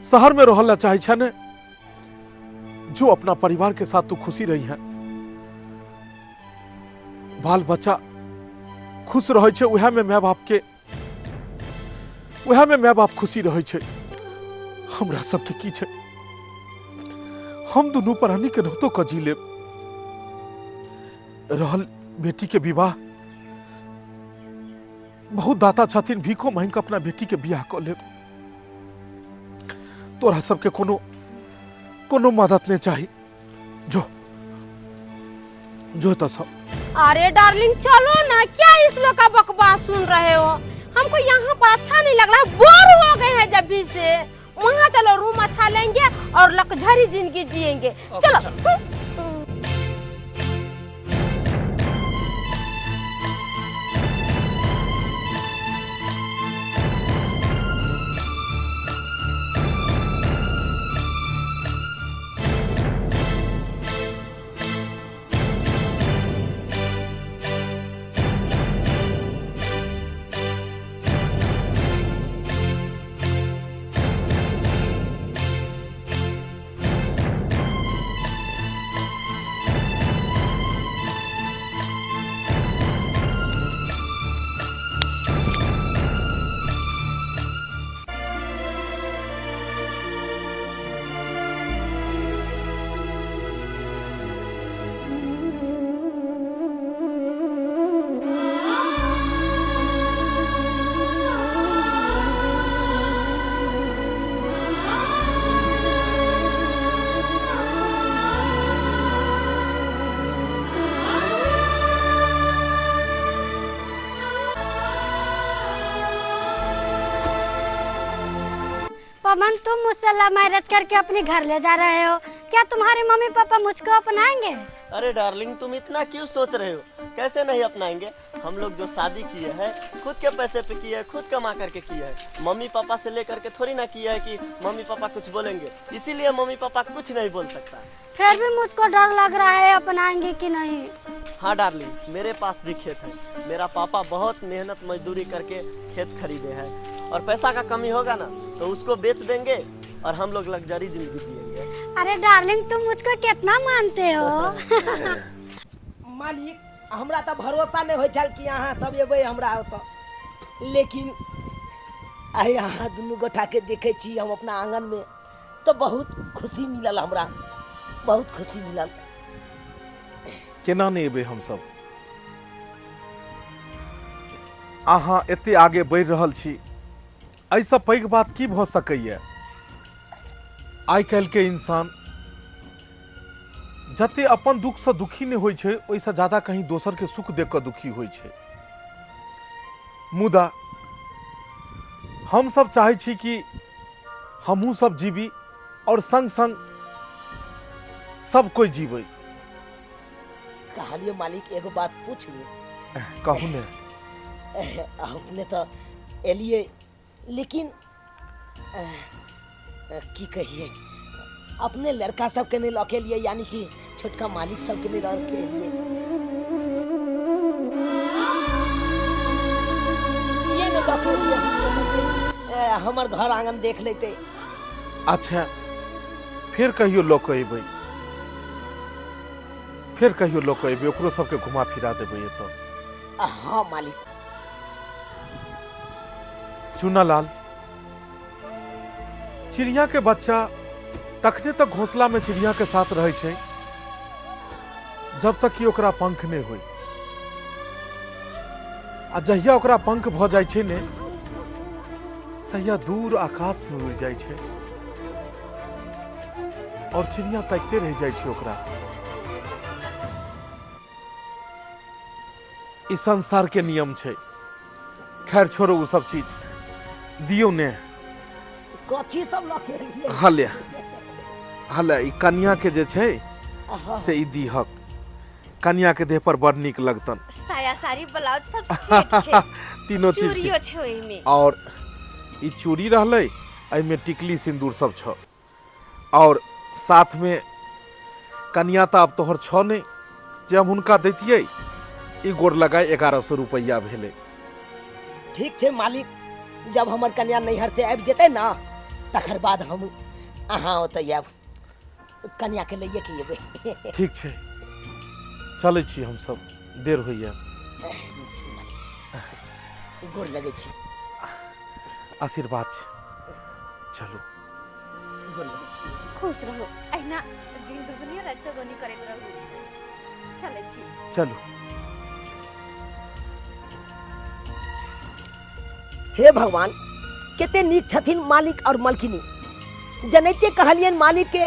शहर में रहल चाहे छे ने, जो अपना परिवार के साथ तू खुशी रही है, बाल बच्चा खुश रहे छे, उहे में माय बाप के, उहे में माय बाप खुशी रहे छे। हमरा सबके की छे, हम दुनू प्राणी केनाहितो कऽ जी लेब। रहल बेटी के विवाह, बहुत दाता छथिन, भीखो मांगि कऽ अपना बेटी के बियाह कऽ लेब। तोरा सबके कोनो कोनो मदद नहीं चाही, जो जो तो सब। अरे डार्लिंग चलो ना, क्या इस लोग का बकवास सुन रहे हो? हमको यहाँ पर अच्छा नहीं लग रहा, बोर हो गए हैं जब भी से। वहाँ चलो, रूम अच्छा लेंगे और लकझरी जिंदगी जिएंगे। चलो। पवन, तुम मुझसे लव मैरिज करके अपने घर ले जा रहे हो, क्या तुम्हारे मम्मी पापा मुझको अपनाएंगे? अरे डार्लिंग, तुम इतना क्यों सोच रहे हो? कैसे नहीं अपनाएंगे? हम लोग जो शादी किए हैं खुद के पैसे पे किए हैं, खुद कमा करके किए हैं, मम्मी पापा से लेकर के थोड़ी ना किया है कि मम्मी पापा कुछ बोलेंगे। इसीलिए मम्मी पापा कुछ नहीं बोल सकता। फिर भी मुझको डर लग रहा है अपनाएंगे कि नहीं। हाँ डार्लिंग, मेरे पास भी खेत है। मेरा पापा बहुत मेहनत मजदूरी करके खेत खरीदे हैं, और पैसा का कमी होगा ना तो उसको बेच देंगे और हम लोग लग्जरी जिंदगी जिएंगे। अरे डार्लिंग, तुम मुझको कितना मानते हो। मालिक, हमरा तऽ भरोसा नहि होइ छल कि अहाँ सब एबै हमरा ओतऽ, लेकिन आइ अहाँ दुनू गोटाके देखै छी हम अपना आङनमे तऽ बहुत खुशी मिलल हमरा, बहुत खुशी मिलल। केना नहि एबै हमसब? अहाँ एते आगे बढ़ि रहल छी, एहिसँ पैघ बात की भऽ सकैए? आइ काल्हिके इंसान जते अपन दुखसँ दुखी नहि होइ छै, ओहिसँ ज्यादा कहीं दोसरके सुख देख कऽ दुखी होइ छै। मुदा हमसब चाहै छी कि हमहूँ सब जीबी और संग संग सब कोइ जीबै। कहलियै मालिक, एगो बात पूछू? कहू ने। अपने तऽ एलियै, लेकिन की कहिए, अपने लड़का सबके नहीं लऽ के एलियै, यानी कि छोटका मालिक सबके नहीं लऽ के एलियै। किए नहीं लऽ के एलियै? हमर घर आंगन देख लेते। अच्छा, फेर कहियो लऽ कऽ एबै, फेर कहियो लऽ कऽ एबै, ओकरो सबके घुमा फिरा देबै एतऽ। हाँ मालिक। चुनालाल, चिड़िया के बच्चा तखने तक घोंसला में चिड़िया के साथ रहै छै जब तक कि ओकरा पंख नहि होइ, आ जहिया ओकरा पंख भऽ जाइ छै ने, तहिया दूर आकाश में उड़ि जाइ छै और चिड़िया ताकिते रहि जाइ छै ओकरा। ई संसार के नियम छै। खैर छोड़ो ओ सब चीज, दियौ ने। कथी सब लऽ के एलियै? हले हले, ई कनिया के जे छै से ई दीहक, कनिया के देह पर बड़ नीक लगतन। साया साड़ी ब्लाउज सब सेट छै, तीनों चीज के। चूड़ियो छै ओहिमे। और ई चूड़ी रहलै, एहिमे टिकली सिंदूर सब छ, और साथ में कनिया तऽ आब तोहर छ नहि जे हम हुनका दैतियै। ई गोर लगाय 1100 रुपैआ भेलै। ठीक छै मालिक, जब हमर कन्या नैहर से आबि जेतै ने तकर बाद हम अहाँ ओतऽ आयब, कन्या के लैए के एबै। ठीक छै, चलै छी हमसब, देर होइए। गोर लगै छी। आशीर्वाद छै, चलू। गोर लगै छी। खुश रहू, अहिना दिन दुगुनी रात चौगुनी करैत रहू। चलै छी। चलू। हे भगवान, कते नीक छथिन मालिक और मलकिनी। जनैते कहलियनि मालिक के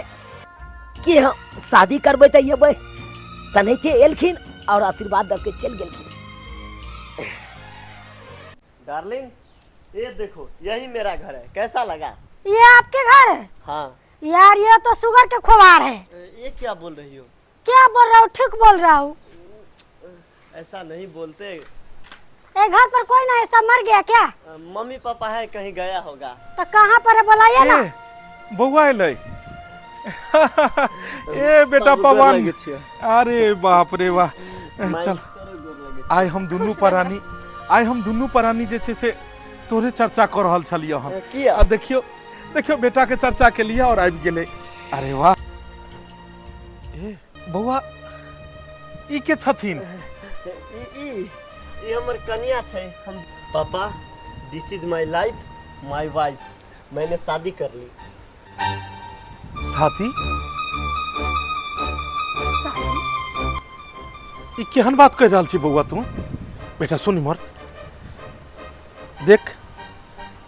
कि हम शादी करबै तऽ एबै, तनैते एलखिन और आशीर्वाद दऽ के चलि गेलखिन। डार्लिंग, ये देखो, यही मेरा घर है, कैसा लगा? ये आपके घर है? हाँ। यार, ये तो सुगर के खोवार है। ये क्या बोल रही हो? क्या बोल रहा हूँ? ठीक बोल रहा हूँ। ऐसा नहीं बोलते। ए घर पर कोई ना ऐसा मर गया क्या? मम्मी पापा है, कहीं गया होगा। तो कहाँ पर है, बुलाइए ना। ए, बौआ एलै। ए बेटा बाबू, गोर पवन। लगै छियौ। अरे बाप रे वाह, माय, चल। तोरो गोर लगै छियौ। आइ हम दुनू प्राणी, आइ हम दुनू प्राणी जे छै से तोरे चर्चा कऽ रहल छलियै हन। किया? आ देखियौ देखियौ, बेटा के चर्चा केलियै और आबि गेलै। अरे वाह। ए बौआ, ई के छथिन? ई ई ई हमर कनिया छै। हम पापा, this is my life, my wife, मैंने शादी कर ली। शादी? ई केहन बात कहि रहल छी बौआ तू? बेटा सुन इम्हर, देख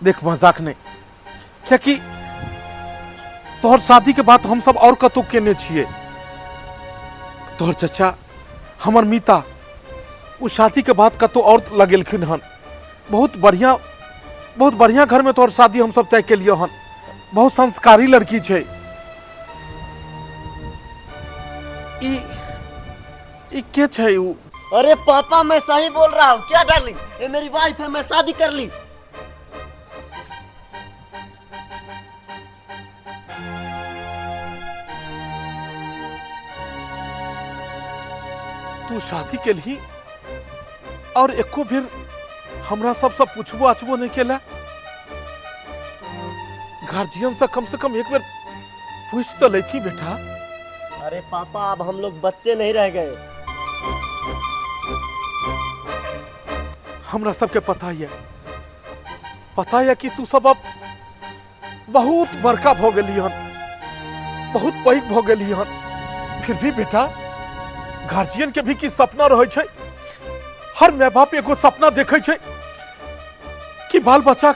देख, मजाक नहि, कियाकि तोहर शादी के बात हम सब और कतौ केने छियै। तोहर चचा हमर मीता ओ शादी के बात कतौ और लगेलखिन हन। बहुत बढ़िया, बहुत बढ़िया घर में तोहर शादी हम सब तय केलियै हन। बहुत संस्कारी लड़की छै। ई ई के छै उ? अरे पापा, मैं सही बोल रहा हूँ क्या डार्लिंग? ये मेरी वाइफ है, मैं शादी कर ली। तू शादी केलही और एको बेर हमरा सबसँ पूछबो आछबो नहीं केला? गार्जियन से कम से कम एक बेर पूछ तो लेथी बेटा। अरे पापा, अब हम लोग बच्चे नहीं रह गए। हमरा सबके पता है, पता है कि तू सब अब बहुत बड़का भ गेली हन, बहुत पैघ भ गेली हन। फिर भी बेटा, गार्जियन के भी की सपना रहे छै। हर माय बाप एगो सपना देखे छै कि बाल बच्चा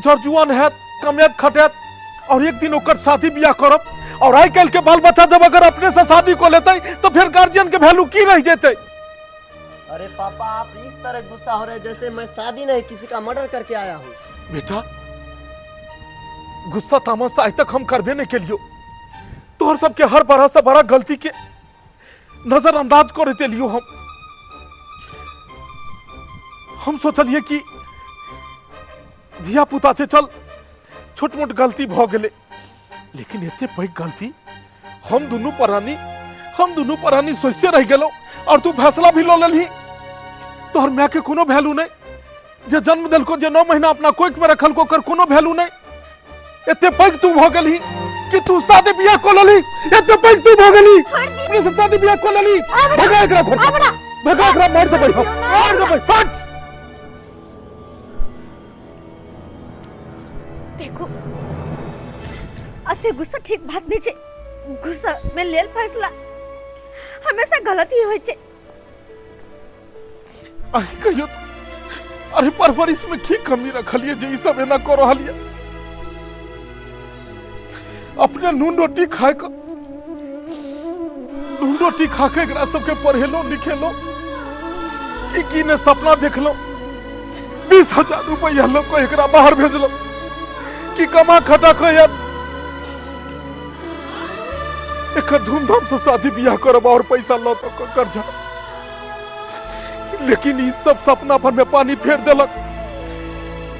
जर जुआन हैत, कमायत खटायत और एक दिन ओकर शादी बियाह करब। और आइ काल्हि के बाल बच्चा जब अगर अपने से शादी को लेते तो फिर गार्जियन के वैल्यू की रह जेते? अरे पापा, आप इस तरह गुस्सा हो रहे हैं जैसे मैं शादी नहीं किसी का मर्डर करके आया हूँ। बेटा, गुस्सा तामस तो आज तक हम करबे नहीं के लियो। तोहर सबके हर बड़ा से बड़ा गलती के नजरअंदाज करते लियो। हम सोचलिए कि धिया पुता छै, चल छोट मोट गलती भ गेलै, लेकिन एते पैघ गलती हम दुनू प्राणी सोचते रह गेलहुँ और तू फैसला भी लऽ लेलही। तोहर माय के कोनो वैल्यू नहीं, जे जन्म देलको, जे 9 महीना अपना कोख में रखलको, ओकर कोनो वैल्यू नहीं। एते पैघ तू भऽ गेलही कि तू शादी बियाह कऽ लेलही। एते पैघ तू भऽ गेलही, अपने से शादी बियाह कऽ लेलही। भगा एकरा घर से, भगा एकरा, मार देबै हम, मार देबै, हट। देखो, अते गुस्सा ठीक बात नहीं छै। गुस्सा में लेल फैसला हमेशा गलत ही होइ छै। अहीं कहियो तऽ, अरे परवरिश में की कमी रखलिए जे ई सब एना कऽ रहल ये? अपने नून रोटी खाए कऽ, नून रोटी खा के एकरा सबके पढ़ेलो लिखेलो, की की ने सपना देखलो। 20,000 रुपया लऽ कऽ एकरा बाहर भेजलो कि कमा खटा कऽ यार एकर धूमधाम से शादी बियाह करब और पैसा लऽ कऽ कर्जा। लेकिन ई सब सपना पर में पानी फेर देलक।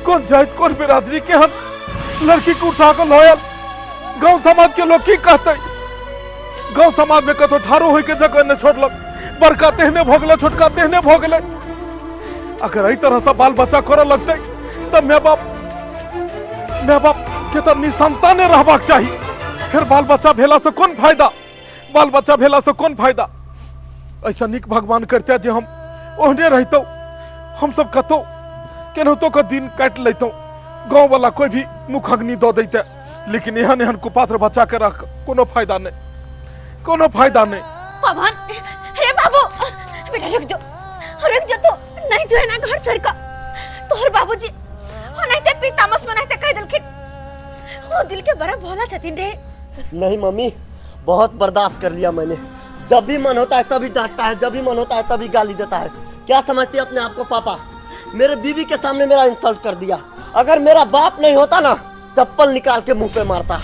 कोन जाति, कोन बिरादरी के हम लड़की के उठा कऽ लऽ आयल? गांव समाज के लोग की कहते? गांव समाज में कतौ ठाड़ो होय के जगह नहीं छोड़लक। बड़का तेहने भऽ गेलै, छोटका तेहने भऽ गेलै। अगर एहि तरह से बाल बच्चा करऽ लगतै तऽ माय बाप के तऽ निसंताने रहबाक चाही। फिर बाल बच्चा भेला से कोन फायदा? बाल बच्चा भेला से कोन फायदा? ऐसा नीक भगवान करते जे हम ओहने रहितौ, हम सब कतौ केनाहितो के दिन काटि लैतौ, गाँव वाला कोई भी मुखाग्नि दऽ दैते। लेकिन एहन एहन कुपात्र बच्चा के रख कोनो फायदा नहीं, कोनो फायदा नहीं। पवन रे बाबू, बेटा रुक जो, रुक जो। तू नहीं जो है ना घर छोड़ कर। तोहर बाबूजी ओनाहिते पीतामस मनाहिते कह देलखिन। वो दिल के बड़ा भोला छथिन रे। नहीं मम्मी, बहुत बर्दाश्त कर लिया मैंने। जब भी मन होता है तभी डांटता है, जब भी मन होता है तभी गाली देता है। क्या समझती है अपने आप को पापा? मेरे बीवी के सामने मेरा इंसल्ट कर दिया। अगर मेरा बाप नहीं होता ना, चप्पल निकाल के मुंह पे मारता।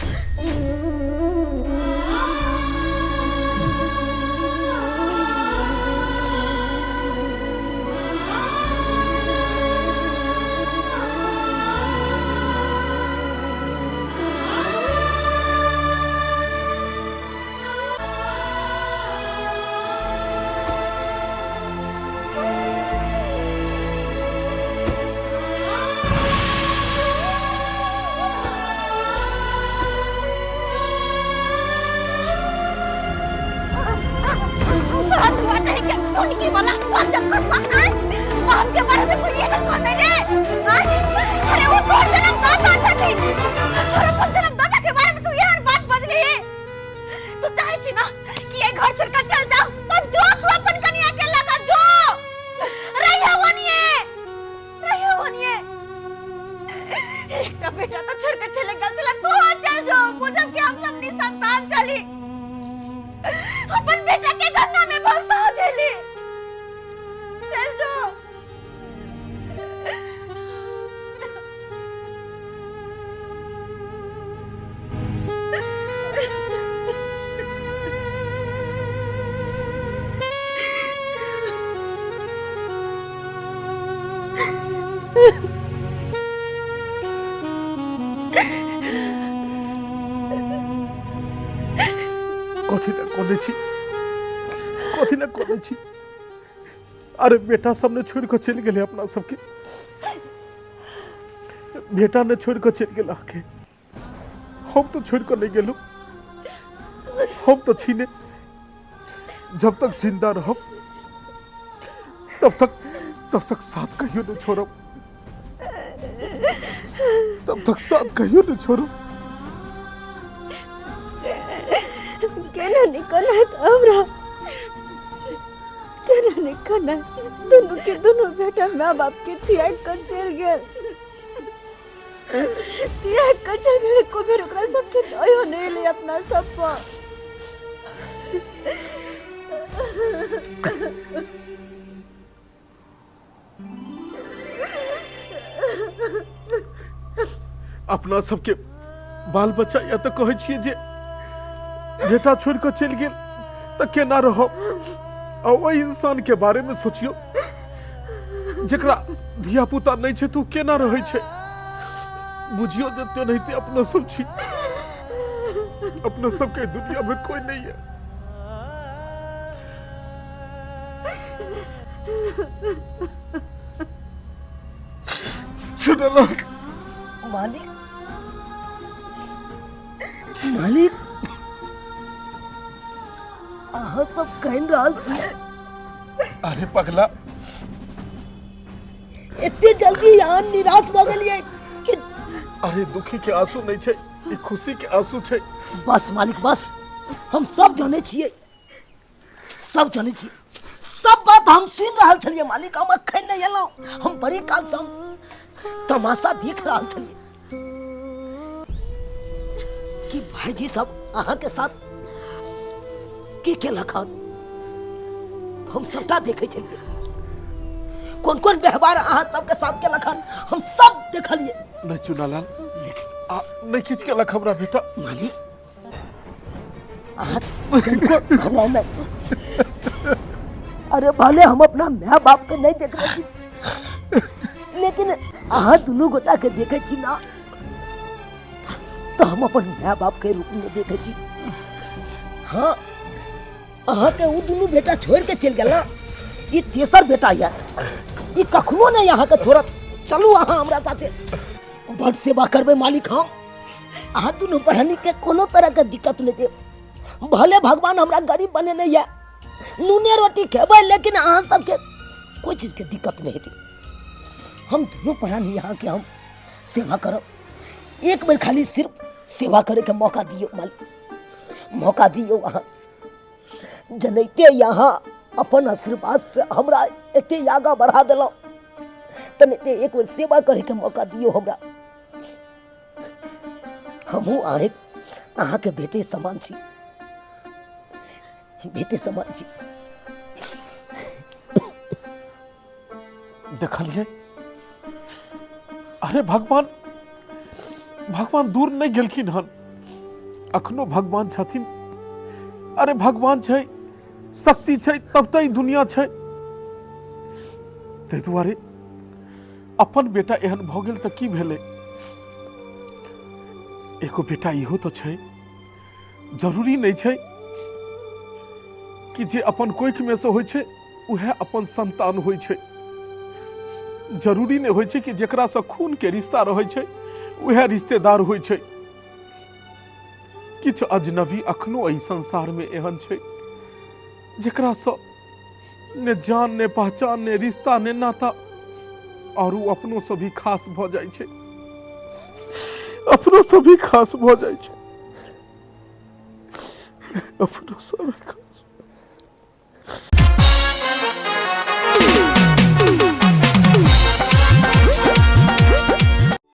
हुआ कहीं के टोटकी वाला बंदर कसवा आय बाप के बारे में कोई ये कहते रे आय? अरे वो तोर जन्म दाता छथि। अरे तोर जन्म दाता के बारे में तू ये बात बजली है? तू चाहे छी ना कि ये घर छोड़ कर चल जाओ, तो जो तू अपन कनिया के लगा जो रहिया वनिए, रहिया वनिए। एकटा बेटा तो छोड़ कर चले गेल छला, तू चल जो। बुझब कि हम सब निसंतान चली, अपन बेटा के गंगा में भसा देली। चल जो। कथी लए कनै छी, कथी लए कनै छी? अरे बेटा सब ने छोड़ि कऽ चलि गेलै अपना सबके, बेटा ने छोड़ि कऽ चलि गेल अहाँके, हम तो छोड़ि कऽ नहि गेलहुँ, हम तो छी ने। जब तक जिंदा रहब तब तक साथ कहियो नहीं छोड़ब, तब तक साथ कहियो नहीं छोड़ब। केना नहीं कनत हमरा, केना नहीं कनत? दोनों के दोनों बेटा माँ बाप के त्याग कर चल गेल, त्याग कर चल गेल। एको बेर ओकरा सबके दयो नहीं ले अपना सब पर। अपना सबके बाल बच्चा या तऽ कहै छियै जे बेटा छोड़ि कऽ चलि गेल तऽ केना रहब, आ ओहि इंसान के बारे में सोचियौ जेकरा धिया पुता नहि छै तऽ ओ केना रहै छै। बुझियौ जे तेनाहिते अपना सब छी, अपना सबके दुनिया में कोई नहीं है। मालिक, मालिक, अहाँ सब कहि रहल छी? अरे पगला, एते जल्दी अहाँ निराश भऽ गेलियै कि? अरे दुखी के आंसू नहीं छै, ई खुशी के आंसू छै। बस मालिक बस, हम सब जानै छियै, सब जानै छियै, सब बात हम सुनि रहल छलियै मालिक। हम अखन नहि एलहुँ, हम बड़ी काल से हम तमाशा देख रहल छलियै कि भाईजी सब अहाँ के साथ की केलक हन। हम सबटा देखै छलियै कोन कोन व्यवहार अहाँ सबके साथ केलक हन, हम सब देखलियै। नहीं चुनालाल, लेकिन आ नहीं खींच केलक हमरा बेटा। मालिक अहाँ तनिको घबराउ नहि। अरे भले हम अपना माय बाप के नहीं देख रहे छी, लेकिन अहाँ दुनू गोटा के देखे छी ना तो हम अपन माय बाप के रूप में देखे छी। हाँ, अहाँ के उ दुनू बेटा छोड़ के चल गेल ना, ई तेसर बेटा या ई कखनो नहीं अहाँ के छोड़त। चलू अहाँ हमरा साथे, बड सेवा करबै मालिक हम। अहाँ दुनू बहनी के कोनो तरह के दिक्कत नहीं देब। भले भगवान हमरा गरीब बनेने या, नूने रोटी खेबै, लेकिन अहाँ सबके कोई चीज के दिक्कत नहीं हेतै। हम दुनू प्राणी यहाँ के हम सेवा करब। एक बेर खाली सिर्फ सेवा करे के मौका दियौ मालिक, मौका दियौ। अहाँ जनैते यहाँ अपन आशीर्वाद से हमरा एते आगाँ बढ़ा देलहुँ, तनैते एक बेर सेवा करे के मौका दियौ हमरा। हमहूँ अहाँके बेटे समान छी, बेटे समान छी। देखलिए, अरे भगवान, भगवान दूर नहीं गेलखिन हन, अखनो भगवान छथिन। अरे भगवान छै, शक्ति छै, तब तऽ ई दुनिया छै। ताहि दुआरे अपन बेटा एहन भऽ गेल तऽ की भेलै, एगो बेटा इहो तऽ छै। जरूरी नहि छै कि जे अपन कोखिमे से होइ छै उएह अपन संतान होइ छै। जरूरी नहि होइ छै कि जेकरासँ खूनके रिश्ता रहै छै उएह रिश्तेदार होइ छै। किछु अजनबी अखनो एहि संसारमे एहन छै जेकरासँ ने जान ने पहचान ने रिश्ता ने नाता, और उ अपनो से भी खास भ जाइ छै, अपनो से भी खास भ जाइ छै, अपनो से भी खास।